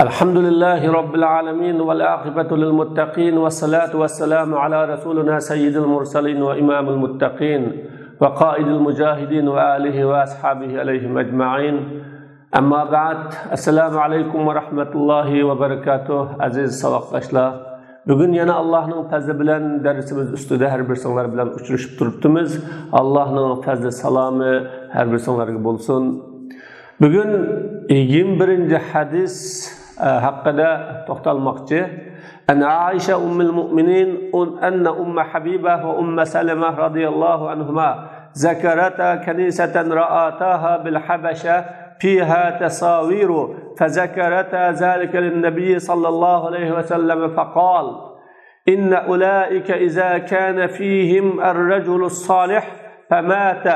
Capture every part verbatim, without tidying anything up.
الحمد لله رب العالمين، والعاقبة للمتقين، والصلاة والسلام على رسولنا سيد المرسلين وإمام المتقين وقائد المجاهدين وآله وأصحابه عليهم أجمعين. أما بعد، السلام عليكم ورحمة الله وبركاته. ئەزىز ساۋاقداشلار، بۈگۈن يەنە ئاللاھنىڭ پەزلى بىلەن دەرسىمىز ئۈستىدە ھەر بىرسىڭلار بىلەن ئۇچرىشىپ تۇرۇپتىمىز. ئاللاھنىڭ پەزلى سالامى ھەر بىرسىڭلارغا بولسۇن. بۈگۈن يىگىرمە بىرىنچى ھەدىس ھەققىدە توختالماقچى. عن عائشة أم المؤمنين أن أم حبيبة وأم سلمة رضي الله عنهما ذكرتا كنيسة رأتاها بالحبشة فيها تصاوير، فذكرتا ذلك للنبي صلى الله عليه وسلم فقال: إن أولئك إذا كان فيهم الرجل الصالح فمات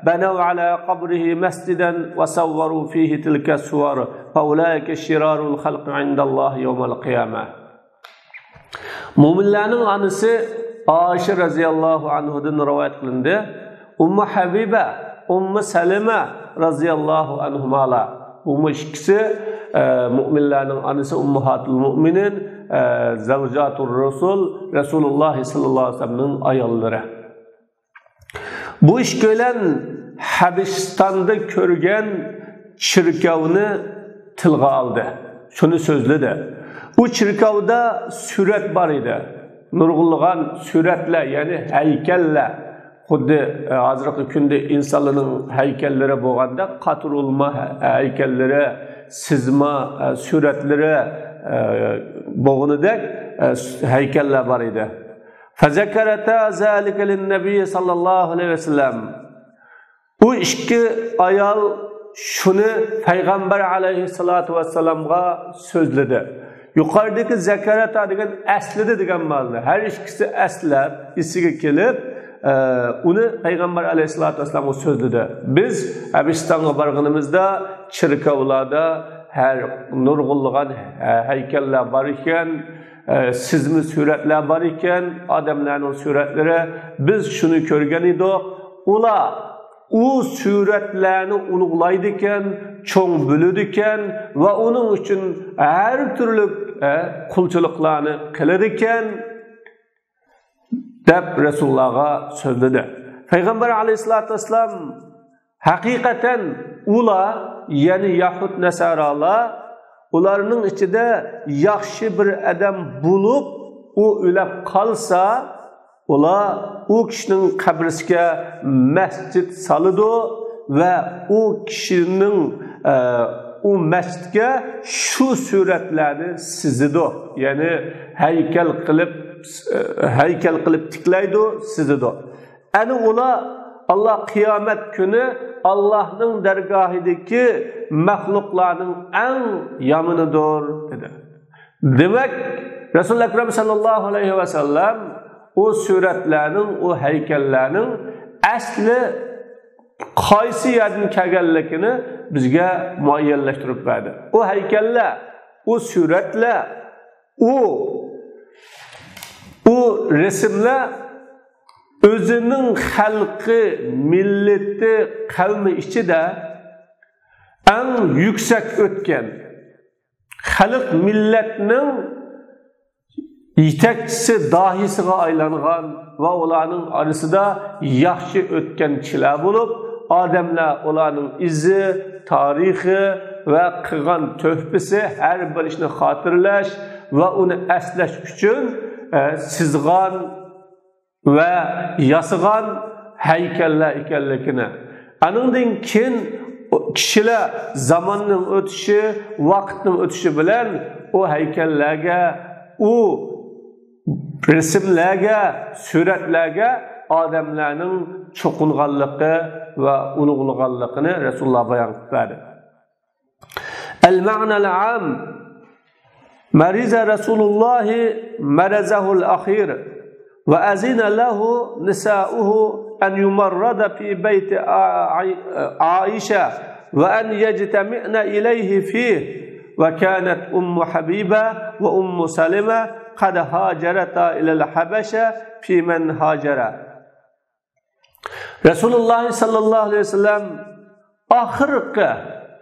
بنوا على قبره مسجدا وصوروا فيه تلك الصور، فأولئك شرار الخلق عند الله يوم القيامة. مۆمىنلەرنىڭ ئانىسى ئائىشە رەزىياللاھۇ ئەنھۇدىن رىۋايەت قىلىندى. ئۇممۇ ھەبىبە، ئۇممۇ سەلىمە رەزىياللاھۇ ئەنھۇمالار. بۇمۇ ئىككىسى، ئە، مۆمىنلەرنىڭ ئانىسى، ئۇممۇھاتۇل مۆمىنىن، ئە، زەۋجاتۇر رەسۇل، رەسۇلۇللاھ سەللەللاھۇ ئەلەيھى ۋەسەللەمنىڭ ئاياللىرى. بۇ ئىككىيلەن ھەبىشىستاندا كۆرگەن چېركاۋنى تىلغا ئالدى. شۇنى سۆزلىدى. ئۇ چېركاۋدا سۈرەت بار ئىدى. نۇرغۇنلىغان سۈرەتلەر، يەنى ھەيكەللەر. خۇددى، ئە، ھازىرقى كۈندە ئىنسانلارنىڭ ھەيكەللىرى بولغاندەك، قاتۇرۇلما ھە-، ھەيكەللىرى، سىزما، ئە، سۈرەتلىرى، ئە، بولغىنىدەك، ئە، س-، ھەيكەللەر بار ئىدى. فذكرتا ذلك للنبي صلى الله عليه وسلم. ئۇ ئىككى ئايال شۇنى پەيغەمبەر ئەلەيھىسسالاتۇ ۋەسسالامغا سۆزلىدى. يۇقىرىدىكى زەكەرەتا دېگەن ئەسلىدە دېگەن مەنىدە. ھەر ئىككىسى ئەسلەپ، ئېسىگە كېلىپ، ئە، ئۇنى پەيغەمبەر ئەلەيھىسسالاتۇ ۋەسسالامغا سۆزلىدى. بىز ھەبىشىستانغا بارغىنىمىزدا چېركاۋلاردا ھەر نۇرغۇنلىغان ھە-، ھەيكەللەر بار ئىكەن، ئە، سىزما سۈرەتلەر بار ئىكەن، ئادەملەرنىڭ سۈرەتلىرى. بىز شۇنى كۆرگەن ئىدۇق. ئۇلار ئۇ سۈرەتلەرنى ئۇلۇغلايدىكەن، چوڭ بىلىدىكەن ۋە ئۇنىڭ ئۈچۈن ھەر تۈرلۈك، ئە، قۇلچىلىقلارنى قىلىدىكەن، دەپ رەسۇلۇللاھقا سۆزلىدى. پەيغەمبەر ئەلەيھىسسالاتۇ ۋەسسالام، ھەقىقەتەن ئۇلار، يەنى يەھۇد نەسارالار، ئۇلارنىڭ ئىچىدە ياخشى بىر ئادەم بولۇپ، ئۇ ئۆلۈپ قالسا، ئۇلار ئۇ كىشىنىڭ قەبرىسىگە مەسچىت سالىدۇ ۋە ئۇ كىشىنىڭ، ئە، ئۇ مەسچىتكە شۇ سۈرەتلەرنى سىزىدۇ. يەنى ھەيكەل قىلىپ، ئە، ھەيكەل قىلىپ تىكلەيدۇ، سىزىدۇ. ئەنە ئۇلار ئاللا قىيامەت كۈنى ئاللانىڭ دەرگاھىدىكى مەخلۇقلارنىڭ ئەڭ يامىنىدۇر، دېدى. دېمەك، رەسۇل ئەكرەم ساللاللاھۇ ئەلەيھى ۋەسەللەم ئۇ سۈرەتلەرنىڭ، ئۇ ھەيكەللەرنىڭ ئەسلى قايسى يەردىن كەلگەنلىكىنى بىزگە مۇئەييەنلەشتۈرۈپ بەردى. ئۇ ھەيكەللەر، ئۇ سۈرەتلەر، ئۇ، ئۇ رەسىملەر ئۆزىنىڭ خەلقى، مىللىتى، قەۋمى ئىچىدە ئەڭ يۈكسەك ئۆتكەن، خەلق مىللەتنىڭ يېتەكچىسى، داھىيسىغا ئايلانغان ۋە ئۇلارنىڭ ئارىسىدا ياخشى ئۆتكەن كىشىلەر بولۇپ، ئادەملەر ئۇلارنىڭ ئىزى، تارىخى ۋە قىلغان تۆھپىسى، ھەر بىر ئىشنى خاتىرىلەش ۋە ئۇنى ئەسلەش ئۈچۈن، ئە، سىزغان ۋە ياسىغان ھەيكەللەر ئىكەنلىكىنى، ئانىڭدىن كېيىن كىشىلەر زاماننىڭ ئۆتۈشى، ۋاقىتنىڭ ئۆتۈشى بىلەن ئۇ ھەيكەللەرگە، ئۇ رەسىملەرگە، سۈرەتلەرگە ئادەملەرنىڭ چوقۇنغانلىقى ۋە ئۇلۇغلىغانلىقىنى رەسۇلۇللا بايان قىلىپ بەردى. المعنى العام، مرض رسول الله مرضه الأخير، وأذن له نساؤه أن يمرض في بيت عا-، عائشة، وأن يجتمعن إليه فيه، وكانت أم حبيبة وأم سلمة قد هاجرتا إلى الحبشة في من هاجر. رەسۇلۇللا ساللاللاھۇ ئەلەيھى ۋەسەللەم ئاخىرقى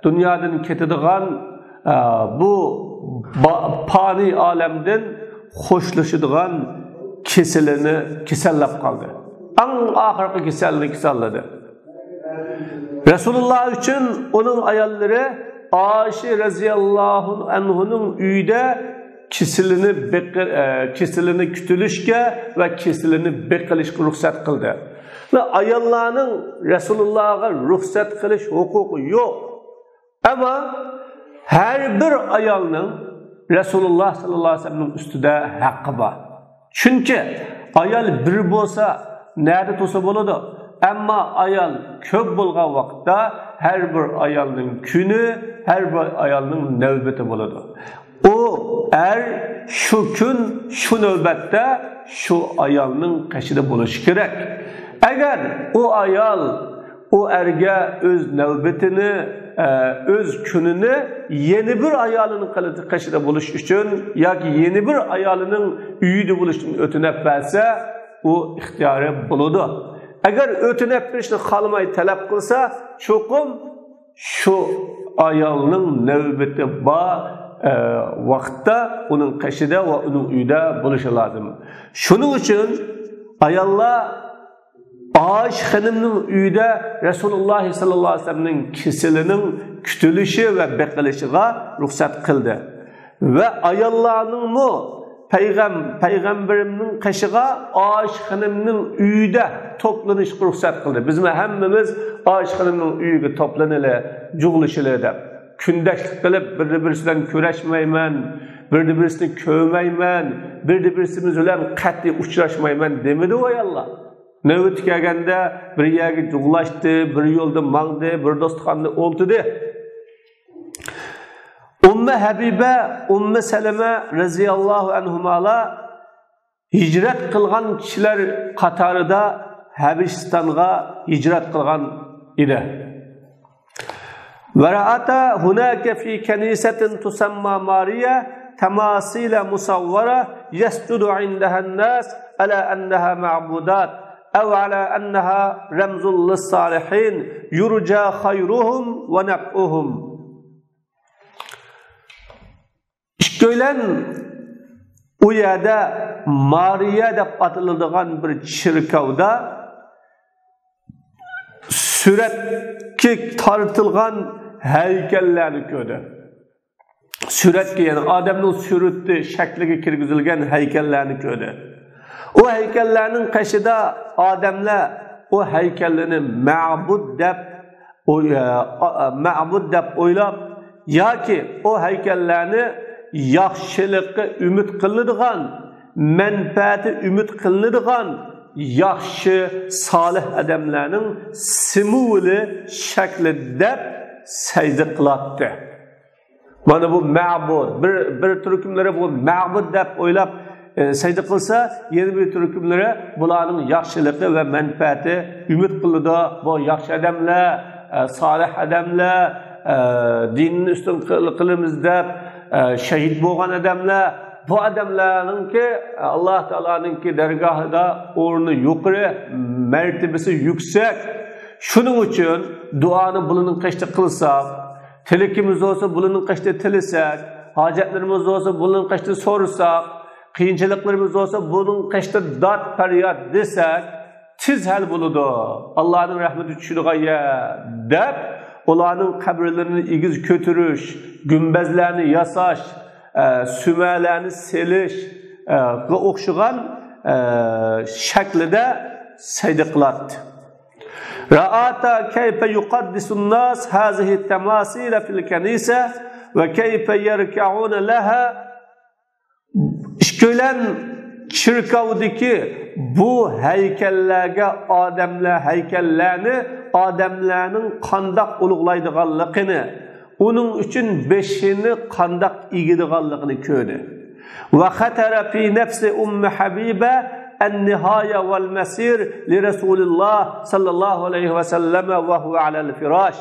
دۇنيادىن كېتىدىغان، ئە، بۇ با-، پانىي ئالەمدىن خوشلىشىدىغان كېسىلىنى كېسەللەپ قالدى. ئەڭ ئاخىرقى كېسەلنى كېسەللىدى. رەسۇلۇللا ئۈچۈن ئۇنىڭ ئاياللىرى ئائىشە رەزىياللاھۇ ئەنھۇنىڭ ئۆيىدە كېسىلىنى بېقى-، ئە، كېسىلىنى كۈتۈلۈشكە ۋە كېسىلىنى بېقىلىشقا رۇخسەت قىلدى. ئاياللارنىڭ رەسۇلۇللاغا رۇخسەت قىلىش ھوقۇقى يوق. ئەمما ھەر بىر ئايالنىڭ رەسۇلۇللا ساللاللاھۇ ئەلەيھى ۋەسەللەمنىڭ ئۈستىدە ھەققى بار. چۈنكى ئايال بىر بولسا، نەدە تۇرسا بولىدۇ. ئەمما ئايال كۆپ بولغان ۋاقىتتا ھەر بىر ئايالنىڭ كۈنى، ھەر بىر ئايالنىڭ نۆۋىتى بولىدۇ. ئۇ ئەر شۇ كۈن، شۇ نۆۋەتتە شۇ ئايالنىڭ قېشىدا بولۇشى كېرەك. ئەگەر ئۇ ئايال ئۇ ئەرگە ئۆز نۆۋىتىنى، ئە، ئۆز كۈنىنى يەنە بىر ئايالىنىڭ قېشىدا بولۇش ئۈچۈن ياكى يەنە بىر ئايالىنىڭ ئۆيىدە بولۇشتىن ئۆتۈنۈپ بەرسە، ئۇ ئىختىيارى بولىدۇ. ئەگەر ئۆتۈنۈپ بېرىشنى خالىماي تەلەپ قىلسا، چوقۇم شۇ ئايالنىڭ نۆۋىتى بار، ئە، ۋاقىتتا ئۇنىڭ قېشىدا ۋە ئۇنىڭ ئۆيىدە بولۇشى لازىم. شۇنىڭ ئۈچۈن ئاياللار ئائىشە خېنىمنىڭ ئۆيىدە رەسۇلۇللا ساللاللاھۇ ئەلەيھى ۋەسەللەمنىڭ كېسىلىنىڭ كۈتۈلۈشى ۋە بېقىلىشىغا رۇخسەت قىلدى. ۋە ئاياللارنىڭمۇ پەيغەم-، پەيغەمبىرىمنىڭ قېشىغا ئائىشە خېنىمنىڭ ئۆيىدە توپلىنىشقا رۇخسەت قىلدى. بىزمۇ ھەممىمىز ئائىشە خېنىمنىڭ ئۆيىگە توپلىنىلى، جۇغلىشىلى دەپ، كۈندەشلىك قىلىپ، بىرى-بىرسى بىلەن كۆرۈشمەيمەن، بىرى-بىرسىنى كۆرمەيمەن، بىرى-بىرسىمىز بىلەن قەتئىي ئۇچراشمايمەن دېمىدى ئۇ ئاياللار. نۆۋىتى كەلگەندە بىر يەرگە جۇغلاشتى، بىر يولدا ماڭدى، بىر دوستخانىدا ئولتۇردى. ئۇممۇ ھەبىبە، ئۇممۇ سەلەمە رەزىياللاھۇ ئەنھۇمالار ھىجرەت قىلغان كىشىلەر قاتارىدا ھەبىشىستانغا ھىجرەت قىلغان ئىدى. ورأتا هناك في كنيسة تسمى ماريا تماثيل مصورة يسجد عندها الناس على أنها معبودات أو على أنها رمز للصالحين يرجى خيرهم ونفعهم. ئىككىيلەن ئۇ يەردە مارىيە دەپ ئاتىلىدىغان بىر چېركاۋدا سۈرەتكە تارتىلغان ھەيكەللەرنى كۆردى. سۈرەتكە، يەنى ئادەمنىڭ سۈرىتى، شەكلىگە كىرگۈزۈلگەن ھەيكەللەرنى كۆردى. ئۇ ھەيكەللەرنىڭ قېشىدا ئادەملەر ئۇ ھەيكەللەرنى مەبۇد دەپ، ئۇ، ئە، ئە، مەبۇد دەپ ئويلاپ، ياكى ئۇ ھەيكەللەرنى ياخشىلىققا ئۈمىد قىلىنىدىغان، مەنپەئەتى ئۈمىد قىلىنىدىغان ياخشى، سالىھ ئادەملەرنىڭ سىمۋولى شەكلى دەپ سەجدە قىلاتتى. مانا بۇ مەبۇد. بىر، بىر تۈركۈملىرى بۇ مەبۇد دەپ ئويلاپ، ئە، سەجدە قىلسا، يەنە بىر تۈركۈملىرى بۇلارنىڭ ياخشىلىقى ۋە مەنپەئەتى ئۈمىد قىلىدۇ. بۇ ياخشى ئادەملەر، ئە، سالىھ ئادەملەر، ئە، دىننى ئۈستۈن قىل-، قىلىمىز دەپ، ئە، شەھىد بولغان ئادەملەر، بۇ ئادەملەرنىڭكى، ئە، ئاللا تائالانىڭكى دەرگاھىدا ئورنى يۇقىرى، مەرتىبىسى يۈكسەك. شۇنىڭ ئۈچۈن دۇئانى بۇلارنىڭ قېشىدا قىلساق، تىلىكىمىز بولسا بۇلارنىڭ قېشىدا تىلىسەك، ھاجەتلىرىمىز بولسا بۇلارنىڭ قېشىدا سورىساق، قىيىنچىلىقلىرىمىز بولسا بۇنىڭ قېشىدا داد پەرياد دېسەك، تېز ھەل بولىدۇ. ئاللانىڭ رەھمىتى چۈشىدىغان يەر دەپ، ئۇلارنىڭ قەبرىلىرىنى ئېگىز كۆتۈرۈش، گۈمبەزلەرنى ياساش، ئە، سۈمەلەرنى سېلىش، ئە، غا ئوخشىغان، ئە، شەكلىدە سەجدە قىلاتتى. رأتا كيف يقدس الناس هذه التماثيل في الكنيسة وكيف يركعون لها. ئىككىيلەن چېركاۋدىكى بۇ ھەيكەللەرگە ئادەملەر، ھەيكەللەرنى ئادەملەرنىڭ قانداق ئۇلۇغلايدىغانلىقىنى، ئۇنىڭ ئۈچۈن بېشىنى قانداق ئېگىدىغانلىقىنى كۆردى. وخطر في نفس أم حبيبة النهاية والمصير لرسول الله صلى الله عليه وسلم وهو على الفراش.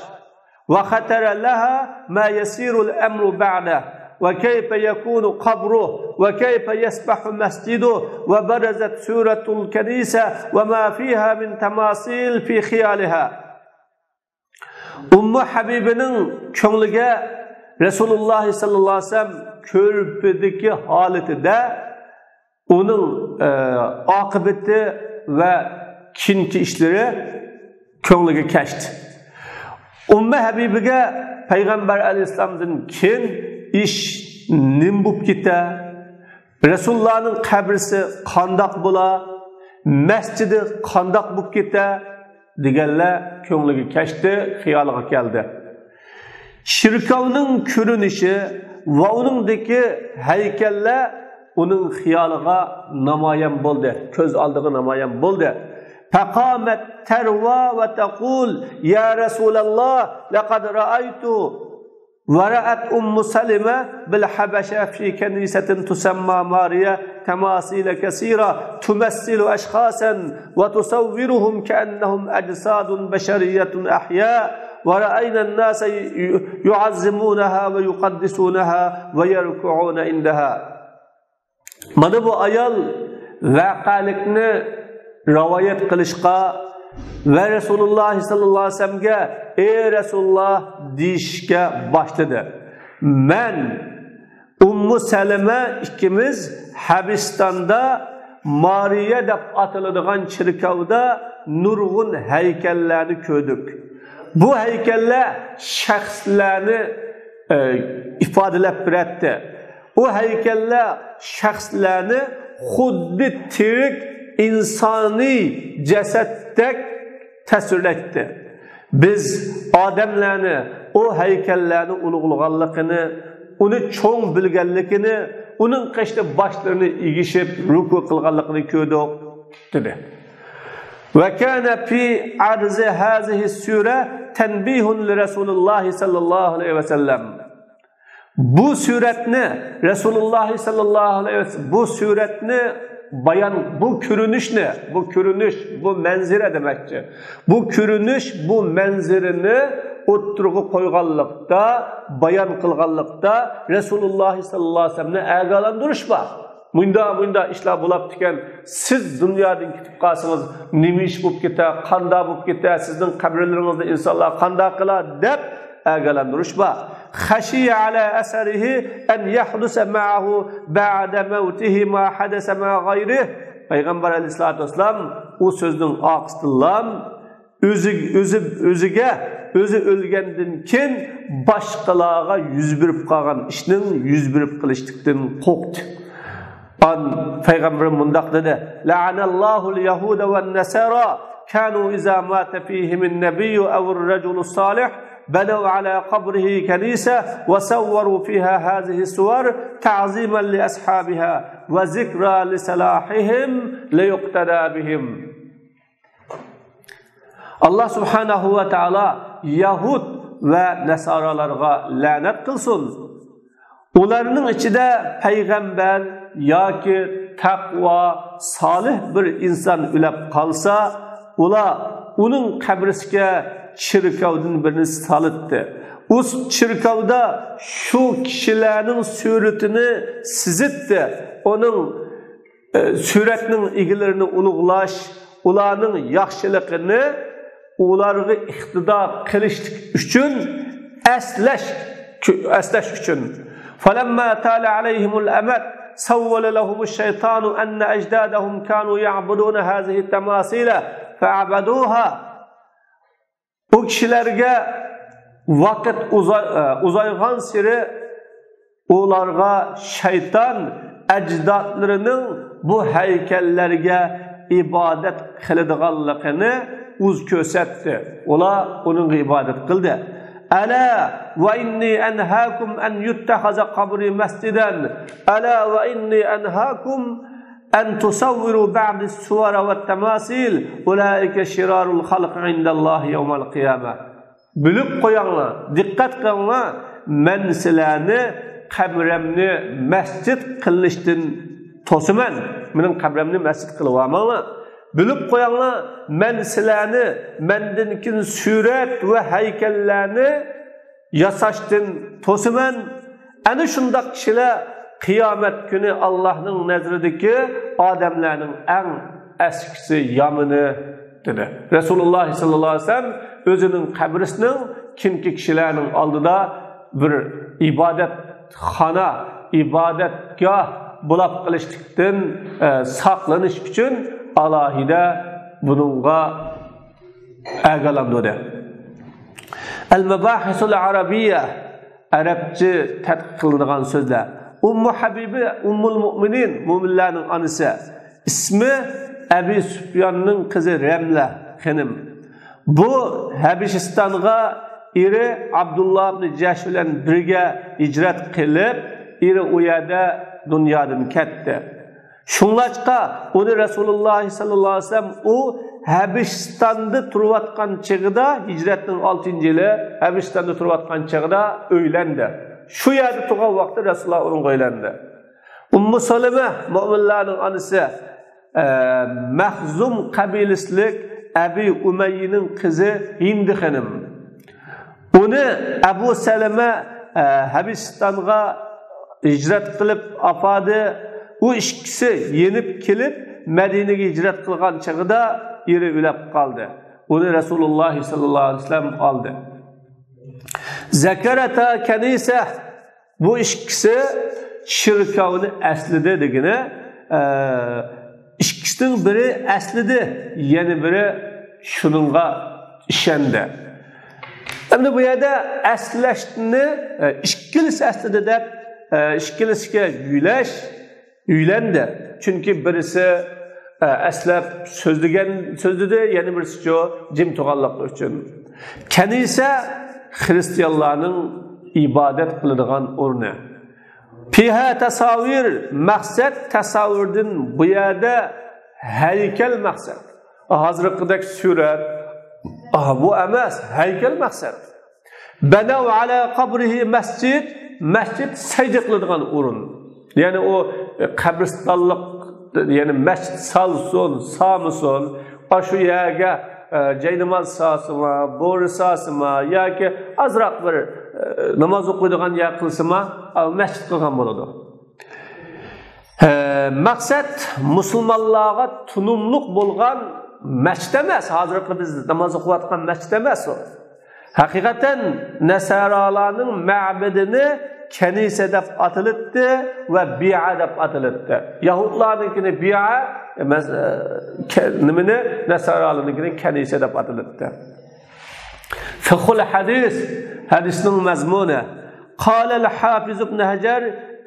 وخطر لها ما يسير الأمر بعده، وكيف يكون قبره، وكيف يصبح مسجده، وبرزت صورة الكنيسة وما فيها من تماثيل في خيالها. ئۇممۇ ھەبىبىنىڭ كۆڭلىگە رەسۇلۇللاھ سەللەللاھۇ ئەلەيھى ۋەسەللەم كۆرپىدىكى ھالىتىدە ئۇنىڭ، ئە، ئاقىۋىتى ۋە كېيىنكى ئىشلىرى كۆڭلىگە كەچتى. ئۇممى ھەبىبىگە پەيغەمبەر ئەلەيھىسسالامدىن كېيىن ئىش نېمە بولۇپ كېتە؟ رەسۇلۇللاھنىڭ قەبرىسى قانداق بولا؟ مەسچىدى قانداق بولۇپ كېتە؟ دېگەنلەر كۆڭلىگە كەچتى، خىيالىغا كەلدى. شىركاۋنىڭ كۆرۈنۈشى ۋە ئۇنىڭدىكى ھەيكەللەر ئۇنىڭ خىيالىغا نامايان بولدى، كۆز ئالدىغا نامايان بولدى. فقامت تروا وتقول: يا رسول الله، لقد رأيت ورأت أم سلمة بالحبشة في كنيسة تسمى ماريا تماثيل كثيرة تمثل أشخاصا وتصورهم كأنهم أجساد بشرية أحياء، ورأينا الناس يعظمونها ويقدسونها ويركعون عندها. مانا بۇ ئايال ۋەقەلىكنى رىۋايەت قىلىشقا ۋە رەسۇلۇللاھ سەللەللاھۇ ئەلەيھى ۋەسەللەمگە: ئەي رەسۇلۇللاھ، دېيىشكە باشلىدى. مەن ئۇممۇ سەلەمە ئىككىمىز ھەبىستاندا مارىيە دەپ ئاتىلىدىغان چېركاۋدا نۇرغۇن ھەيكەللەرنى كۆردۇق. بۇ ھەيكەللەر شەخسلەرنى، ئە، ئىپادىلەپ بېرەتتى. ئۇ ھەيكەللەر شەخسلەرنى خۇددى تىرىك ئىنسانىي جەسەتتەك تەسۋىرلەيتتى. بىز ئادەملەرنى ئۇ ھەيكەللەرنى ئۇلۇغلىغانلىقىنى، ئۇنى چوڭ بىلگەنلىكىنى، ئۇنىڭ قېشىدا باشلىرىنى ئېگىشىپ رۇكۇ قىلغانلىقىنى كۆردۇق، دېدى. وكان في عرض هذه الصورة تنبيه لرسول الله صلى الله عليه وسلم. بۇ سۈرەتنى رەسۇلۇللاھ سەللەللاھۇ ئەلەيھى ۋەسەللەم، بۇ سۈرەتنى بايان، بۇ كۆرۈنۈشنى، بۇ كۆرۈنۈش، بۇ مەنزىرە دېمەكچى. بۇ كۆرۈنۈش، بۇ مەنزىرىنى ئوتتۇرىغا قويغانلىقتا، بايان قىلغانلىقتا رەسۇلۇللاھ سەللەللاھۇ ئەلەيھى ۋەسەللەمنى ئاگاھلاندۇرۇش بار. مۇنداق، مۇنداق ئىشلار بولاپتىكەن، سىز دۇنيادىن كېتىپ قالسىڭىز، نېمە ئىش بولۇپ كېتە، قانداق بولۇپ كېتە، سىزنىڭ قەبرىلىرىڭىزنى ئىنسانلار قانداق قىلار، دەپ ئاگاھلاندۇرۇش بار. خشي على أثره أن يحدث معه بعد موته ما حدث مع غيره. پەيغەمبەر ئەلەيھىسسالاتۇ ۋەسسالام ئۇ سۆزنىڭ ئارقىسىدىنلا ئۆزى، ئۆزى، ئۆزىگە، ئۆزى ئۆلگەندىن كېيىن باشقىلارغا يۈز بېرىپ قالغان ئىشنىڭ يۈز بېرىپ قېلىشلىقتىن قورقتى. ئان پەيغەمبىرىم مۇنداق دېدى: لعن الله اليهود والنصارى كانوا إذا مات فيهم النبي أو الرجل الصالح بنوا على قبره كنيسة وصوروا فيها هذه الصور تعظيما لأصحابها وذكرى لصلاحهم ليقتدى بهم. ئاللا سۇبھانەھۇ ۋە تائالا يەھۇد ۋە نەسارالارغا لەنەت قىلسۇن. ئۇلارنىڭ ئىچىدە پەيغەمبەر ياكى تەقۋا، سالىھ بىر ئىنسان ئۆلۈپ قالسا، ئۇلار ئۇنىڭ قەبرىسىگە چېركاۋدىن بىرنى سالاتتى. ئۇ چېركاۋدا شۇ كىشىلەرنىڭ سۈرىتىنى سىزىتتى. ئۇنىڭ ئە، سۈرەتنىڭ ئىگىلىرىنى ئۇلۇغلاش، ئۇلارنىڭ ياخشىلىقىنى ئۇلارغا ئىقتىدا قىلىشلىق ئۈچۈن ئەسلەش، ئەسلەش ئۈچۈن. فلما طال عليهم الأمد سول لهم الشيطان أن أجدادهم كانوا يعبدون هذه التماثيل فعبدوها. ئۇ كىشىلەرگە ۋاقىت ئۇزاي-، ئۇزايغانسېرى ئۇلارغا شەيتان ئەجدادلىرىنىڭ بۇ ھەيكەللەرگە ئىبادەت قىلىدىغانلىقىنى ئۇز كۆرسەتتى. ئۇلار ئۇنىڭغا ئىبادەت قىلدى. ألا وإني أنهاكم أن يتخذ قبري مسجدا. ألا وإني أنهاكم أن تصوروا بعضي الصور والتماثيل. أولئك شرار الخلق عند الله يوم القيامة. بىلىپ قويۇڭلار، دىققەت قىلىڭلار، مەن سىلەرنى قەبرەمنى مەسچىت قىلىشتىن توسىمەن. مېنىڭ قەبرەمنى مەسچىت قىلىۋالماڭلار. بىلىپ قويۇڭلار، مەن سىلەرنى مەندىن كېيىن سۈرەت ۋە ھەيكەللەرنى ياساشتىن توسىمەن. ئەنە شۇنداق كىشىلەر قىيامەت كۈنى ئاللاھنىڭ نەزىرىدىكى ئادەملەرنىڭ ئەڭ ئەسكىسى، يامىنى، دېدى. رەسۇلۇللاھ سەللەللاھۇ ئەلەيھى ۋەسەللەم ئۆزىنىڭ قەبرىسىنىڭ كېيىنكى كىشىلەرنىڭ ئالدىدا بىر ئىبادەتخانا، ئىبادەتگاھ بولاپ قېلىشلىقتىن، ئە، ساقلىنىش ئۈچۈن ئالاھىدە بۇنىڭغا ئەگالامدۇ دە. ئەل مەباھىسۇل ئەرەبىيە، ئەرەبچە تەتقىق قىلىنغان سۆزلەر. ئۇممۇ ھەبىبى، ئۇممۇل مۇئمىنىن، مۆمىنلەرنىڭ ئانىسى. ئىسمى ئەبى سۇپياننىڭ قىزى رەملە خېنىم. بۇ ھەبىشىستانغا ئېرى ئابدۇللا ئىبنى جەھش بىلەن بىرگە ھىجرەت قىلىپ، ئېرى ئۇ يەردە دۇنيادىن كەتتى. شۇڭلاشقا ئۇنى رەسۇلۇللاھ سەللەللاھۇ ئەلەيھى ۋەسەللەم ئۇ ھەبىشىستاندا تۇرۇۋاتقان چېغىدا، ھىجرەتنىڭ ئالتىنچى يىلى، ھەبىشىستاندا تۇرۇۋاتقان چېغىدا ئۆيلەندى. شۇ يەردە تۇرغان ۋاقتىدا رەسۇلۇللاھ ئۇنىڭغا ئۆيلەندى. ئۇممۇ سەلەمە، مۆمىنلەرنىڭ ئانىسى، ئە، مەخزۇم قەبىلىسىلىك ئەبى ئۇمەييىنىڭ قىزى ھىندى خېنىم. ئۇنى ئەبۇ سەلەمە، ئە، ھەبىشىستانغا ھىجرەت قىلىپ ئاپاردى. ئۇ ئىككىسى يېنىپ كېلىپ، مەدىنىگە ھىجرەت قىلغان چېغىدا ئېرى ئۆلۈپ قالدى. ئۇنى رەسۇلۇللاھ سەللەللاھۇ ئەلەيھى ۋەسەللەم ئالدى. زەكەرەتا كەنىسە، بۇ ئىككىسى چېركاۋنى ئەسلىدى دېگىنى، ئە، ئىككىسىنىڭ بىرى ئەسلىدى، يەنە بىرى شۇنىڭغا ئىشەندى. ئەمدى بۇ يەردە ئەسلەشنى، ئە، ئىككىلىسى ئەسلىدى دەپ، ئە، ئىككىلىسىگە يۆلەش، يۆلەندى. چۈنكى بىرسى، ئە، ئەسلەپ سۆزلىگەن، سۆزلىدى، يەنە بىرسىچۇ جىم تۇرغانلىقى ئۈچۈن. كەنىسە خىرىستىيانلارنىڭ ئىبادەت قىلىدىغان ئورنى. پىھا تەساۋىر، مەقسەت تەساۋۇردىن بۇ يەردە ھەيكەل مەقسەت. ھازىرقىدەك سۈرەت، ئا، بۇ ئەمەس، ھەيكەل مەقسەت. بەنەۋ ئەلە قەبرىھى مەسجىد، مەسجىد سەجدە قىلىدىغان ئورۇن. يەنى ئۇ قەبرىستانلىق، يەنى مەسچىت سالسۇن، سالمىسۇن، ئاشۇ يەرگە، ئە، جايناماز سالسىما، بورا سالسىما ياكى ئازراق بىر، ئە، ناماز ئوقۇيدىغان يەر قىلسىما، ئە، مەسچىت قىلغان بولىدۇ. ئە، مەقسەت مۇسۇلمانلارغا تونۇملۇق بولغان مەسچىت ئەمەس، ھازىرقى بىز ناماز ئوقۇۋاتقان مەسچىت ئەمەس ئۇ. ھەقىقەتەن نەسارالارنىڭ مەبىدىنى كەنىسە دەپ ئاتىلىتتى ۋە بىئە دەپ ئاتىلىتتى. يەھۇدلارنىڭكىنى بىئە، ئەمەس، ئە، كە-، نېمىنى، نەسارالارنىڭكىنى كەنىسە دەپ ئاتىلىتتى. فىقھۇل ھەدىس، ھەدىسنىڭ مەزمۇنى. قال الحافظ ابن حجر: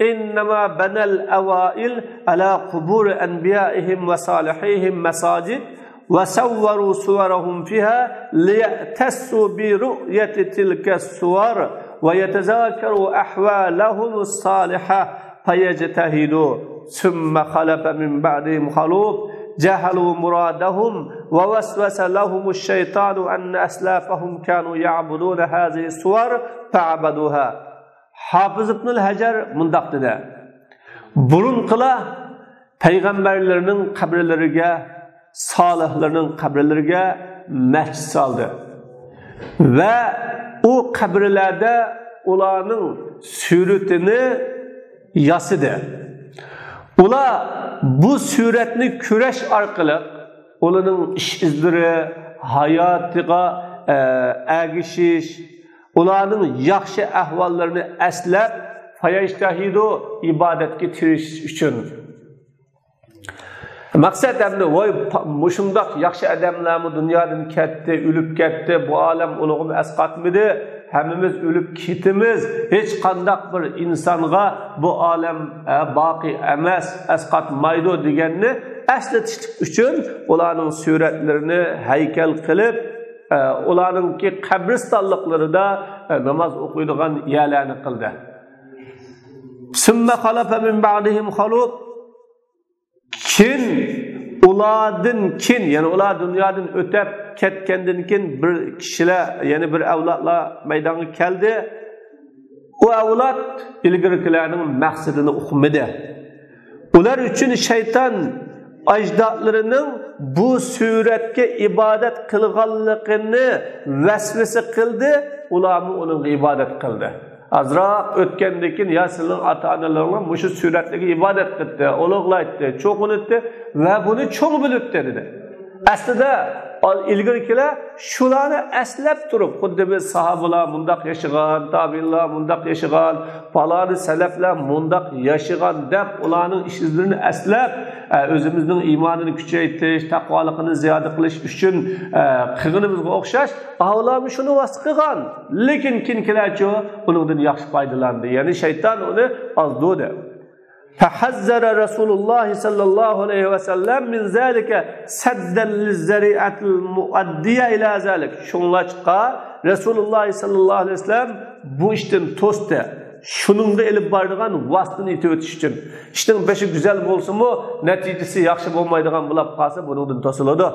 إنما بنى الأوائل على قبور أنبيائهم وصالحيهم مساجد وصوروا صورهم فيها ليعتزوا برؤية تلك الصور ويتذاكروا أحوالهم الصالحة فيجتهدوا. ثم خلف من بعدهم خلف جهلوا مرادهم ووسوس لهم الشيطان أن أسلافهم كانوا يعبدون هذه الصور فعبدوها. ھاپىز ئىبنۇل ھەجەر مۇنداق دېدى: بۇرۇنقىلار پەيغەمبەرلىرىنىڭ قەبرىلىرىگە، سالىھلىرىنىڭ قەبرىلىرىگە مەسچىت سالدى ۋە ئۇ قەبرىلەردە ئۇلارنىڭ سۈرىتىنى ياسىدى. ئۇلار بۇ سۈرەتنى كۆرۈش ئارقىلىق ئۇلارنىڭ ئىش ئىزلىرى، ھاياتىغا، ئە، ئەگىشىش، ئۇلارنىڭ ياخشى ئەھۋاللىرىنى ئەسلەپ، فەيەجتەھىدۇ، ئىبادەتكە تىرىشىش ئۈچۈن. مەقسەت ئەمدى، ۋاي، پا-، مۇشۇنداق ياخشى ئادەملەرمۇ دۇنيادىن كەتتى، ئۆلۈپ كەتتى، بۇ ئالەم ئۇلىغىمۇ ئەسقاتمىدى، ھەممىمىز ئۆلۈپ كېتىمىز، ھېچقانداق بىر ئىنسانغا بۇ ئالەم، ئە، باقىي ئەمەس، ئەسقاتمايدۇ دېگەننى ئەسلىتىشلىك ئۈچۈن ئۇلارنىڭ سۈرەتلىرىنى ھەيكەل قىلىپ، ئە، ئۇلارنىڭكى قەبرىستانلىقلىرىدا، ئە، ناماز ئوقۇيدىغان يەرلەرنى قىلدى. ثم خلف من بعدهم خلف. كېيىن، ئۇلاردىن كېيىن، يەنى ئۇلار دۇنيادىن ئۆتۈپ كەتكەندىن كېيىن بىر كىشىلەر، يەنى بىر ئەۋلادلار مەيدانغا كەلدى. ئۇ ئەۋلاد ئىلگىرىكىلەرنىڭ مەقسىتىنى ئۇقمىدى. ئۇلار ئۈچۈن شەيتان ئەجدادلىرىنىڭ بۇ سۈرەتكە ئىبادەت قىلغانلىقىنى ۋەسۋەسە قىلدى، ئۇلارمۇ ئۇنىڭغا ئىبادەت قىلدى. ئازراق ئۆتكەندىن كېيىن، يا سىلىنىڭ ئاتا-ئانىلىرىڭلار مۇشۇ سۈرەتلەرگە ئىبادەت قىلدى، ئۇلۇغلايتتى، چوقۇنىتتى ۋە بۇنى چوڭ بىلىپتى، دېدى. ئەسلىدە ئىلگىرىكىلەر شۇلارنى ئەسلەپ تۇرۇپ، خۇددى بىز ساھابىلار مۇنداق ياشىغان، تابىئىنلار مۇنداق ياشىغان، پالانى سەلەپلەر مۇنداق ياشىغان دەپ، ئۇلارنىڭ ئىش ئىزلىرىنى ئەسلەپ، ئە، ئۆزىمىزنىڭ ئىمانىنى كۈچەيتىش، تەقۋالىقىنى زىيادە قىلىش ئۈچۈن، ئە، قىلغىنىمىزغا ئوخشاش، ئاۋۇلارمۇ شۇنى ۋاسىتە قىلغان. لېكىن كېيىنكىلەرچۇ ئۇنىڭدىن ياخشى پايدىلاندى. يەنى شەيتان ئۇنى ئازدۇردى. فحذر رسول الله صلى الله عليه وسلم من ذلك سدا للذريعة المؤدية إلى ذلك. شۇڭلاشقا رەسۇلۇللاھ سەللەللاھۇ ئەلەيھى ۋەسەللەم بۇ ئىشتىن توستى. شۇنىڭغا ئېلىپ بارىدىغان ۋاسىتىنى ئېتىۋېتىش ئۈچۈن. ئىشنىڭ بېشى گۈزەل بولسىمۇ، نەتىجىسى ياخشى بولمايدىغان بولۇپ قالسا، بۇنىڭدىن توسۇلىدۇ.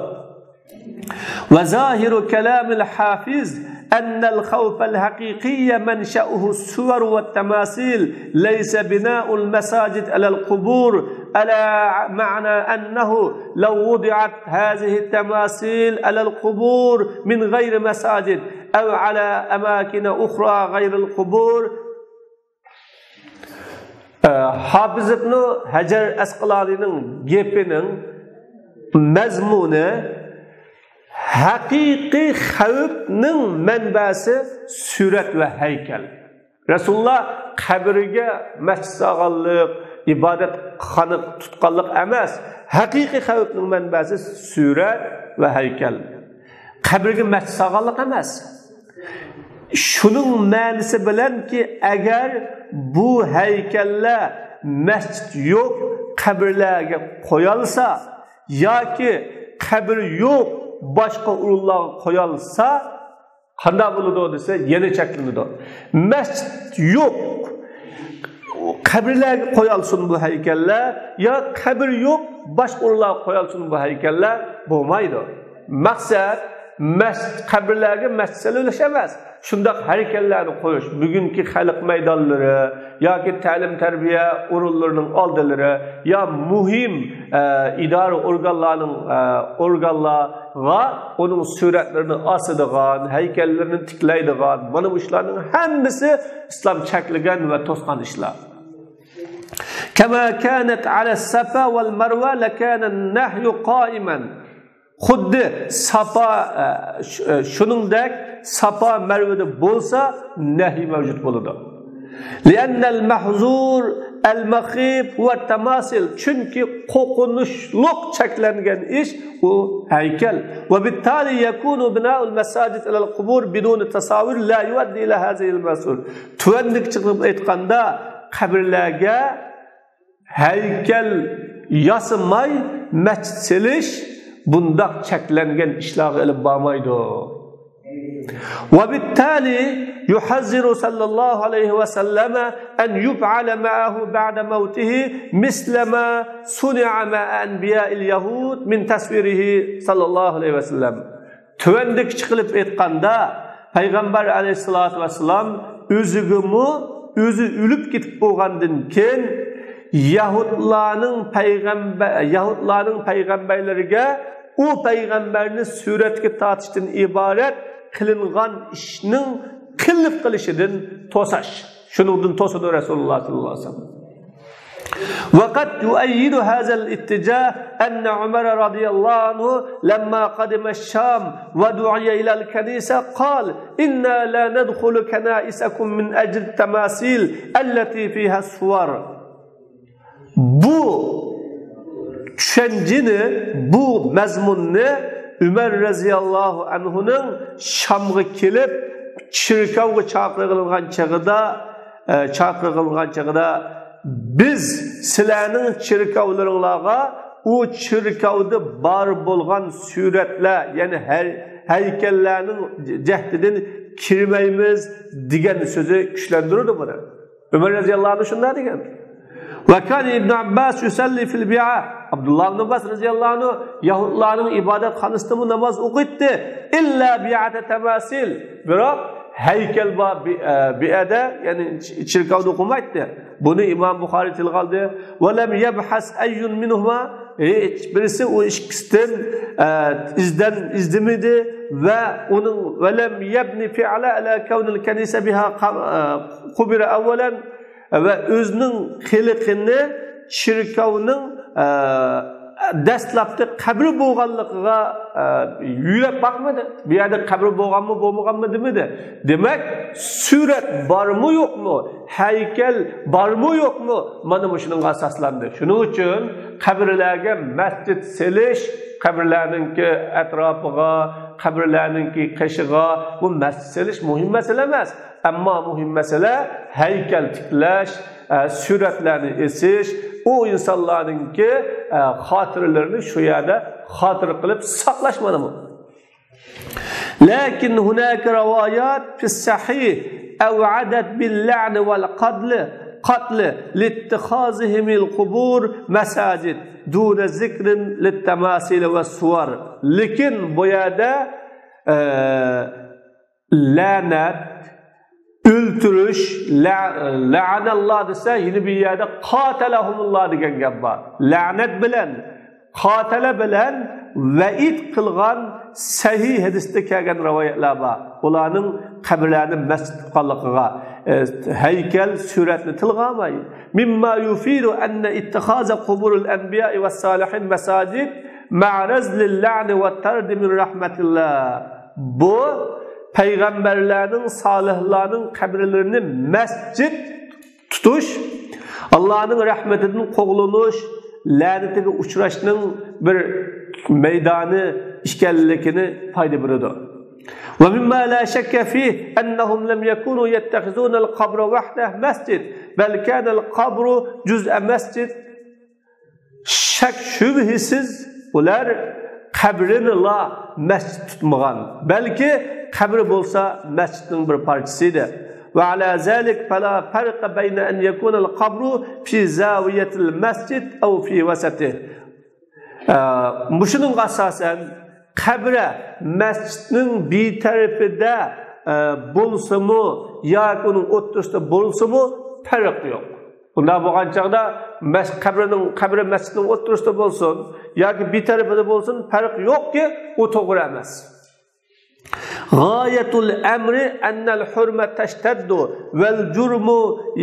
وظاهر كلام الحافظ أن الخوف الحقيقي منشأه الصور والتماثيل، ليس بناء المساجد على القبور، على معنى أنه لو وضعت هذه التماثيل على القبور من غير مساجد أو على أماكن أخرى غير القبور، ئە، ھاپىز ئىبنۇ ھەجەر ئەسقىلانىنىڭ گېپىنىڭ مەزمۇنى، ھەقىقىي خەۋپنىڭ مەنبەسى سۈرەت ۋە ھەيكەل. رەسۇلۇللاھ قەبرىگە مەسچىت سالغانلىق، ئىبادەتخانا تۇتقانلىق ئەمەس، ھەقىقىي خەۋپنىڭ مەنبەسى سۈرەت ۋە ھەيكەل. قەبرىگە مەسچىت سالغانلىق ئەمەس. شۇنىڭ مەنىسى بىلەنكى، ئەگەر بۇ ھەيكەللەر مەسچىت يوق قەبرىلەرگە قويالسا ياكى قەبرە يوق باشقا ئورۇنلارغا قويالسا، قانداق بولىدۇ دېسە، يەنە چەكلىنىدۇ. مەسچىت يوق قەبرىلەرگە قويالسۇن بۇ ھەيكەللەر، يا قەبرە يوق باشقا ئورۇنلارغا قويالسۇن بۇ ھەيكەللەر، بولمايدۇ. مەقسەت مەس-، قەبرىلەرگە مەسچىت سېلىۋېلىش ئەمەس. شۇنداق ھەيكەللەرنى قويۇش، بۈگۈنكى خەلق مەيدانلىرى ياكى تەلىم-تەربىيە ئورۇنلىرىنىڭ ئالدىلىرى يا مۇھىم، ئە، ئىدارە ئورگانلارنىڭ، ئە، ئورگانلارغا ئۇنىڭ سۈرەتلىرىنى ئاسىدىغان، ھەيكەللىرىنى تىكلەيدىغان، مانا بۇ ئىشلارنىڭ ھەممىسى ئىسلام چەكلىگەن ۋە توسقان ئىشلار. كما كانت على الصفا والمروة لكان النهي قائما. خۇددى ساپا، ئە، ش-، ئە، شۇنىڭدەك ساپا مەرۋىدە بولسا نەھي مەۋجۇت بولىدۇ. لأن المحظور المخيف هو التماثيل. چۈنكى قورقۇنچلۇق چەكلەنگەن ئىش ئۇ ھەيكەل. وبالتالي يكون بناء المساجد على القبور بدون تصاوير لا يؤدي إلى هذه المحظور. تۆۋەندىكى چىقىپ ئېيتقاندا، قەبرىلەرگە ھەيكەل ياسىماي مەسچىت سېلىش بۇنداق چەكلەنگەن ئىشلارغا ئېلىپ بارمايدۇ. وبالتالي يحذر صلى الله عليه وسلم أن يفعل معه بعد موته مثل ما صنع مع أنبياء اليهود من تصويره صلى الله عليه وسلم. تۆۋەندىكىچە قىلىپ ئېيتقاندا، پەيغەمبەر ئەلەيھىسسالاتۇ ۋەسسالام ئۆزىگىمۇ، ئۆزى ئۆلۈپ كېتىپ بولغاندىن كېيىن، يەھۇدلارنىڭ پەيغەمبە-، يەھۇدلارنىڭ پەيغەمبەرلىرىگە ئۇ پەيغەمبەرنى سۈرەتكە تارتىشتىن ئىبارەت قىلىنغان ئىشنىڭ قىلىپ قىلىشىدىن توساش. شۇنىڭدىن توسىدۇ رەسۇلۇللاھ سەللەللاھۇ ئەلەيھى ۋەسەللەم. وقد يؤيد هذا الاتجاه أن عمر رضي الله عنه لما قدم الشام ودعي إلى الكنيسة قال: إنا لا ندخل كنائسكم من أجل التماثيل التي فيها الصور. بۇ چۈشەنچىنى، بۇ مەزمۇننى ئۆمەر رەزىياللاھۇ ئەنھۇنىڭ شامغا كېلىپ، چېركاۋغا چاقىرغىلىنغان چېغىدا، ئە، چاقىرغىلىنغان چېغىدا، بىز سىلەرنىڭ چېركاۋلىرىڭلارغا ئۇ چېركاۋدا بار بولغان سۈرەتلەر، يەنى ھەي-، ھەيكەللەرنىڭ جەھىتىدىن كىرمەيمىز دېگەن سۆزى كۈچلەندۈرىدۇ بۇنى. ئۆمەر رەزىياللاھۇ ئەنھۇ شۇنداق دېگەن. وكان ابن عباس يصلي في البيعة. ئابدۇللا ئىبن ئابباس رەزىياللاھۇ ئەنھۇ يەھۇدلارنىڭ ئىبادەتخانىسىدىمۇ ناماز ئوقۇيتتى. إلا بيعة تماثيل. بىراق ھەيكەل بار بى-، ئە، بىئەدە، يەنى چ-، چېركاۋدا ئوقۇمايتتى. بۇنى ئىمام بۇخارى تىلغا ئالدى. ولم يبحث أي منهما. ھېچ بىرسى ئۇ ئىككىسىدىن، ئە، ئىزدەن-، ئىزدىمىدى ۋە ئۇنىڭ ولم يبن فعلا على كون الكنيسة بها ق-، ئە، قبر أولا. ۋە ئۆزىنىڭ قىلىقىنى چېركاۋنىڭ، ئە، دەسلەپتە قەبرە بولغانلىقىغا، ئە، يۆلەپ باقمىدى. بۇ يەردە قەبرە بولغانمۇ، بولمىغانمۇ دېمىدى. دېمەك، سۈرەت بارمۇ، يوقمۇ، ھەيكەل بارمۇ، يوقمۇ، مانا مۇشۇنىڭغا ئاساسلاندى. شۇنىڭ ئۈچۈن قەبرىلەرگە مەسچىت سېلىش، قەبرىلەرنىڭكى ئەتراپىغا، قەبرىلەرنىڭكى قېشىغا بۇ مەسچىت سېلىش مۇھىم مەسىلە ئەمەس. ئەمما مۇھىم مەسىلە ھەيكەل تىكلەش، ئە، سۈرەتلەرنى ئېسىش، ئۇ ئىنسانلارنىڭكى، ئە، خاتىرىلىرىنى شۇ يەردە خاتىرە قىلىپ ساقلاش مانا بۇ. لكن هناك روايات في الصحيح أوعدت باللعن والقتل، قتل لاتخاذهم القبور مساجد دون ذكر للتماثيل والصور. لېكىن بۇ يەردە، ئە، لەنەت، ئۆلتۈرۈش، لە-، لەئەنەللا دېسە، يەنە بىر يەردە قاتەلەھۇمۇللا دېگەن گەپ بار. لەنەت بىلەن، قاتەلە بىلەن ۋەئىد قىلغان سەھىھ ھەدىستە كەلگەن رىۋايەتلەر بار. ئۇلارنىڭ قەبرىلەرنى مەسچىت تۇتقانلىقىغا، ئە، ھەيكەل، سۈرەتنى تىلغا ئالماي. مما يفيد أن اتخاذ قبور الأنبياء والصالحين مساجد معرض للعن والطرد من رحمة الله. بۇ پەيغەمبەرلەرنىڭ، سالىھلارنىڭ قەبرىلىرىنى مەسچىت تۇتۇش، ئاللانىڭ رەھمىتىدىن قوغلىنىش، لەنىتىگە ئۇچراشنىڭ بىر مەيدانى ئىكەنلىكىنى پايدا بېرىدۇ. ومما لا شك فيه أنهم لم يكونوا يتخذون القبر وحده مسجد، بل كان القبر جزء مسجد. شەك شۈبھىسىز، ئۇلار قەبرىنىلا مەسچىت تۇتمىغان، بەلكى قەبرە بولسا مەسچىتنىڭ بىر پارچىسى ئىدى. وعلى ذلك فلا فرق بين أن يكون القبر في زاوية المسجد أو في وسطه. ئە، مۇشۇنىڭغا ئاساسەن، قەبرە مەسچىتنىڭ بىر تەرىپىدە، ئە، بولسىمۇ ياكى ئۇنىڭ ئوتتۇرىسىدا بولسىمۇ پەرق يوق. بۇنداق بولغان چاغدا مەس-، قەبرىنىڭ، قەبرە مەسچىتنىڭ ئوتتۇرىسىدا بولسۇن ياكى بىر تەرىپىدە بولسۇن، پەرق يوقكى، ئۇ توغرا ئەمەس. غاية الأمر أن الحرمة تشتد والجرم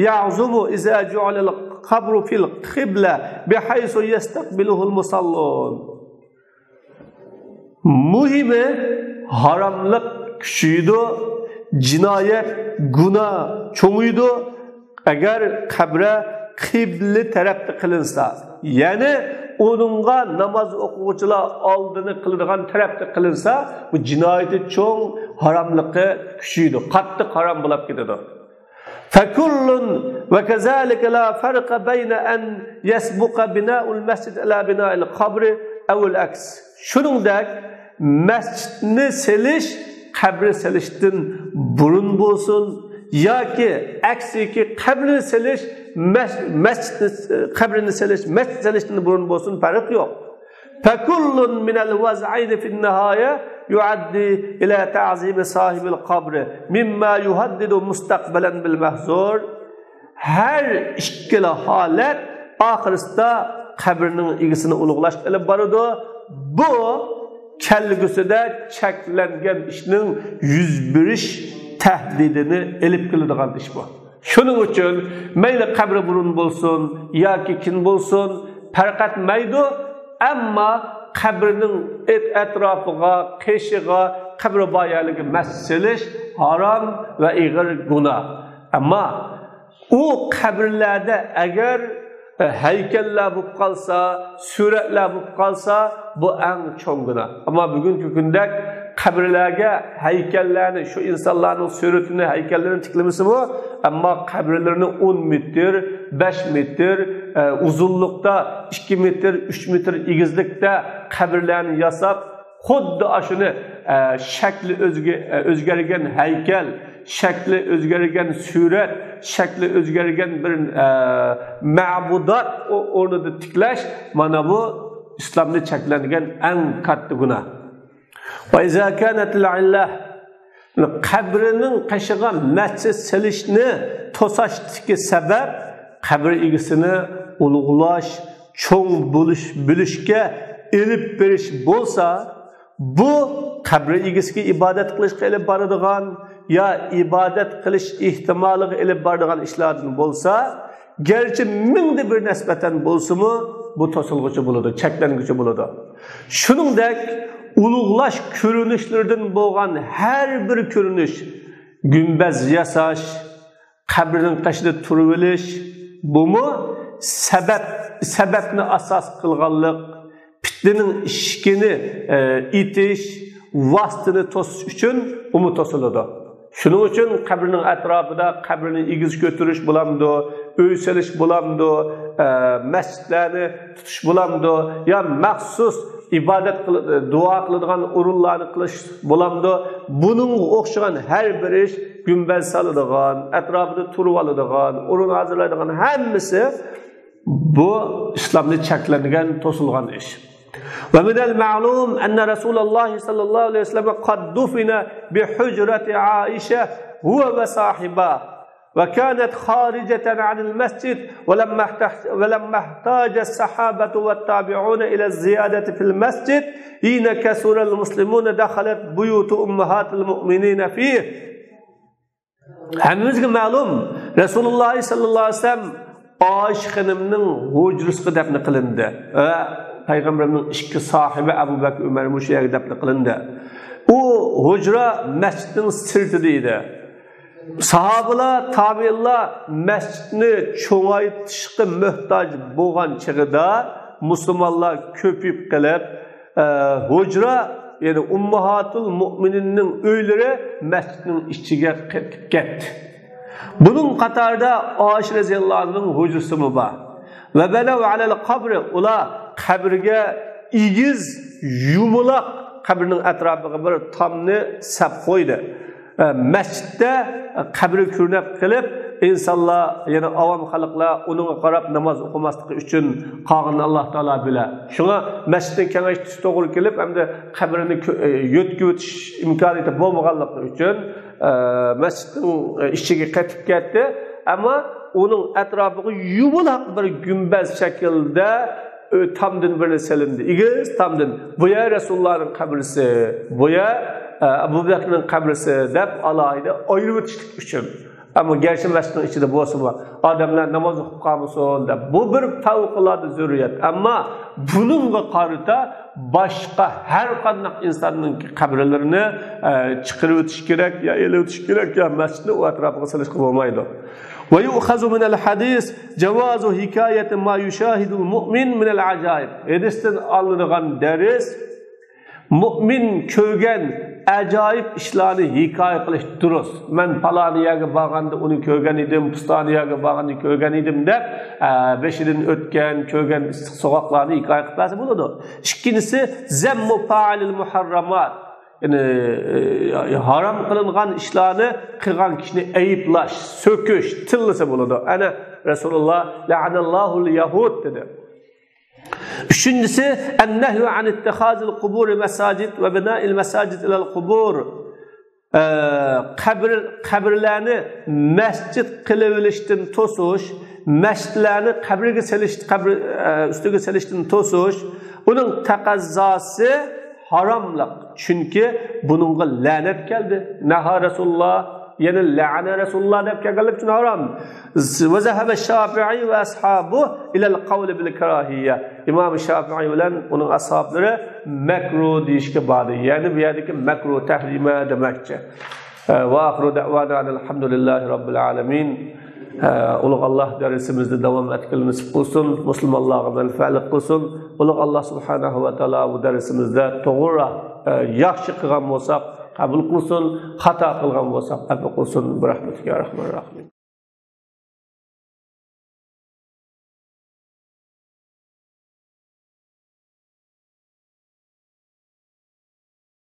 يعظم إذا جعل القبر في القبلة بحيث يستقبله المصلون. مۇھىمى، ھاراملىق كۈچىيىدۇ، جىنايەت، گۇناھ چوڭىيىدۇ، ئەگەر قەبرە قىبلە تەرەپتە قىلىنسا، يەنى ئۇنىڭغا ناماز ئوقۇغۇچىلار ئالدىنى قىلىدىغان تەرەپتە قىلىنسا، بۇ جىنايىتى چوڭ، ھاراملىقى كۈچىيىدۇ، قاتتىق ھارام بولاپ كېتىدۇ. فكل وكذلك لا فرق بين أن يسبق بناء المسجد على بناء القبر أو العكس. شۇنىڭدەك مەسچىتنى سېلىش قەبرە سېلىشتىن بۇرۇن بولسۇن ياكى ئەكسىكى قەبرىنى سېلىش مەس-، مەسچىتنى، قەبرىنى سېلىش مەسچىت سېلىشتىن بۇرۇن بولسۇن، پەرق يوق. فكل من الوضعين في النهاية يؤدي إلى تعظيم صاحب القبر مما يهدد مستقبلا بالمحظور. ھەر ئىككىلا ھالەت ئاخىرسىدا قەبرىنىڭ ئىگىسىنى ئۇلۇغلاشقا ئېلىپ بارىدۇ. بۇ كەلگۈسىدە چەكلەنگەن ئىشنىڭ يۈز بېرىش تەھدىتىنى ئېلىپ كېلىدىغان ئىش بۇ. شۇنىڭ ئۈچۈن مەيلى قەبرە بۇرۇن بولسۇن ياكى كېيىن بولسۇن، پەرق ئەتمەيدۇ. ئەمما قەبرىنىڭ ئەت-، ئەتراپىغا، قېشىغا، قەبرە بار يەرلەرگە مەس سېلىش ھارام ۋە ئېغىر گۇناھ. ئەمما ئۇ قەبرىلەردە ئەگەر، ئە، ھەيكەللەر بولۇپ قالسا، سۈرەتلەر بولۇپ قالسا، بۇ ئەڭ چوڭ گۇناھ. ئەمما بۈگۈنكى كۈندەك قەبرىلەرگە ھەيكەللەرنى، شۇ ئىنسانلارنىڭ سۈرىتىنى، ھەيكەللىرىنى تىكلىمىسىمۇ، ئەمما قەبرىلىرىنى ئون مېتىر، بەش مېتىر، ئە، ئۇزۇنلۇقتا، ئىككى مېتىر، ئۈچ مېتىر ئېگىزلىكتە قەبرىلەرنى ياساپ، خۇددى ئاشۇنى، ئە، شەكلى ئۆزگە-، ئە، ئۆزگەرگەن ھەيكەل، شەكلى ئۆزگەرگەن سۈرەت، شەكلى ئۆزگەرگەن بىر، ئە، مەبۇدات ئو-، ئورنىدا تىكلەش، مانا بۇ ئىسلامدا چەكلەنگەن ئەڭ كاتتا گۇناھ. وإذا كانت العلة، قەبرىنىڭ قېشىغا مەسچىت سېلىشنى توساشتىكى سەۋەب قەبرە ئىگىسىنى ئۇلۇغلاش، چوڭ بولۇش، بىلىشكە ئېلىپ بېرىش بولسا، بۇ قەبرە ئىگىسىگە ئىبادەت قىلىشقا ئېلىپ بارىدىغان يا ئىبادەت قىلىش ئېھتىمالىغا ئېلىپ بارىدىغان ئىشلاردىن بولسا، گەرچە مىڭدە بىر نىسبەتەن بولسىمۇ، بۇ توسۇلغۇچى بولىدۇ، چەكلەنگۈچى بولىدۇ. شۇنىڭدەك ئۇلۇغلاش كۆرۈنۈشلىرىدىن بولغان ھەر بىر كۆرۈنۈش، گۈمبەز ياساش، قەبرىنىڭ قېشىدا تۇرۇۋېلىش، بۇمۇ سەبەب، سەبەبنى ئاساس قىلغانلىق، پىتنىنىڭ ئىشىكىنى، ئە، ئېتىش، ۋاسىتىنى توسۇش ئۈچۈن ئۇمۇ توسۇلىدۇ. شۇنىڭ ئۈچۈن قەبرىنىڭ ئەتراپىدا قەبرىنى ئېگىز كۆتۈرۈش بولامدۇ، ئۆي سېلىش بولامدۇ، ئە، مەسچىتلەرنى تۇتۇش بولامدۇ، يا مەخسۇس ئىبادەت قىل-، دۇئا قىلىدىغان ئورۇنلارنى قىلىش بولامدۇ، بۇنىڭغا ئوخشىغان ھەر بىر ئىش، گۈمبەز سالىدىغان، ئەتراپىدا تۇرۇۋالىدىغان، ئورۇن ھازىرلايدىغان ھەممىسى بۇ ئىسلامدا چەكلەنگەن، توسۇلغان ئىش. ومن المعلوم أن رسول الله صلى الله عليه وسلم قد دفن بحجرة عائشة هو وصاحباه، وكانت خارجة عن المسجد، ولما احتج-، ولما احتاج الصحابة والتابعون إلى الزيادة في المسجد حين كثر المسلمون دخلت بيوت أمهات المؤمنين فيه. ھەممىمىزگە مەلۇم، رەسۇلۇللاھ سەللەللاھۇ ئەلەيھى ۋەسەللەم ئائىشە خېنىمنىڭ ھۇجرىسىغا دەپنە قىلىندى ۋە پەيغەمبىرىمنىڭ ئىككى ساھىبى ئەبۇ بەكرى، ئۆمەر مۇشۇ يەرگە دەپنە قىلىندى. ئۇ ھۇجرا مەسچىتنىڭ سىرتىدا ئىدى. ساھابىلار، تابىئىنلار مەسچىتنى چوڭايتىشقا موھتاج بولغان چېغىدا مۇسۇلمانلار كۆپىيىپ قېلىپ، ئە، ھۇجرا، يەنى ئۇممۇھاتۇل مۇئمىنىننىڭ ئۆيلىرى مەسچىتنىڭ ئىچىگە قېتىپ كەتتى. بۇنىڭ قاتارىدا ئائىشە رەزىياللاھۇ ئەنھانىڭ ھۇجرىسىمۇ بار. ۋە بەنەۋ ئەلەل قەبرى، ئۇلار قەبرىگە ئېگىز، يۇمىلاق، قەبرىنىڭ ئەتراپىغا بىر تامنى سەپ قويدى. ئە، مەسچىتتە قەبرە كۆرۈنۈپ قېلىپ، ئىنسانلار، يەنى ئاۋام خەلقلەر ئۇنىڭغا قاراپ ناماز ئوقۇماسلىقى ئۈچۈن قالغىنىنى ئاللاھ تائالا بىلە. شۇڭا مەسچىتنى كېڭەيتىش توغرا كېلىپ، ئەمدى قەبرىنى كۆ-، ئە، يۆتكىۋېتىش ئىمكانىيىتى بولمىغانلىقى ئۈچۈن، ئە، مەسچىتنىڭ، ئە، ئىچىگە قېتىپ كەتتى. ئەمما ئۇنىڭ ئەتراپىغا يۇمىلاق بىر گۈمبەز شەكىلدە ئۆ-، تامدىن بىرنى سېلىندى. ئېگىز تامدىن. بۇ يەر رەسۇلۇللاھنىڭ قەبرىسى، بۇ يەر، ئە، ئەبۇ بەكرىنىڭ قەبرىسى دەپ ئالاھىدە ئايرىۋېتىشلىك ئۈچۈن. ئەمما گەرچە مەسچىتنىڭ ئىچىدە بولسىمۇ، ئادەملەر ناماز ئوقۇپ قالمىسۇن دەپ، بۇ بىر پەۋقۇلئاددە زۆرۈرىيەت. ئەمما بۇنىڭغا قارىتا باشقا ھەر قانداق ئىنساننىڭ قەبرىلىرىنى، ئە، چىقىرىۋېتىش كېرەك، يا ئېلىۋېتىش كېرەك، يا مەسچىتنى ئۇ ئەتراپىغا سېلىشقا بولمايدۇ. ويؤخذ من الحديث جواز حكاية ما يشاهده المؤمن من العجائب. ھەدىستىن ئالىنىدىغان دەرس، مۇئمىن كۆرگەن ئاجايىپ ئىشلارنى ھېكايە قىلىش دۇرۇس. مەن پالانى يەرگە بارغاندا ئۇنى كۆرگەن ئىدىم، پۇستانى يەرگە بارغاندا كۆرگەن ئىدىم دەپ، ئە، بېشىدىن ئۆتكەن، كۆرگەن ئىسسىق سوغۇقلارنى ھېكايە قىلىپ بەرسە بولىدۇ. ئىككىنچىسى، زەممۇ فائىلىل مۇھەررامات. يەنى، ئە، ھارام قىلىنغان ئىشلارنى قىلغان كىشىنى ئەيىبلەش، سۆكۈش، تىللىسا بولىدۇ. ئەنە رەسۇلۇللاھ لەئەنەللاھۇل يەھۇد دېدى. ئۈچىنچىسى، النهي عن اتخاذ القبور مساجد وبناء المساجد على القبور. ئە، قەبرە، قەبرىلەرنى مەسچىت قىلىۋېلىشتىن توسۇش، مەسچىتلەرنى قەبرىگە سېلىش، قەبرە، ئە، ئۈستىگە سېلىشتىن توسۇش، ئۇنىڭ تەقەززاسى ھاراملىق. چۈنكى بۇنىڭغا لەنەت كەلدى. نەھا رەسۇلۇللاھ، يەنى لەئەنە رەسۇلۇللاھ دەپ كەلگەنلىكى ئۈچۈن ھارام. وذهب الشافعي وأصحابه إلى القول بالكراهية. ئىمام شافىئىي بىلەن ئۇنىڭ ئەسھابلىرى مەكرۇھ دېيىشكە باردى. يەنى بۇ يەردىكى مەكرۇھ تەھرىمە دېمەكچى. ئە، وآخر دعوانا أن الحمد لله رب العالمين. ئە، ئۇلۇغ ئاللاھ دەرسىمىزنى داۋام ئەتكىلى نېسىپ قىلسۇن، مۇسۇلمانلارغا مەنپەئەتلىك قىلسۇن. ئۇلۇغ ئاللاھ سۇبھانەھۇ ۋە تائالا بۇ دەرسىمىزدە توغرا، ئە، ياخشى قىلغان بولساق قەبۇل قىلسۇن، خاتا قىلغان بولساق ئەپۇ قىلسۇن. برحمتك يا أرحم الراحمين.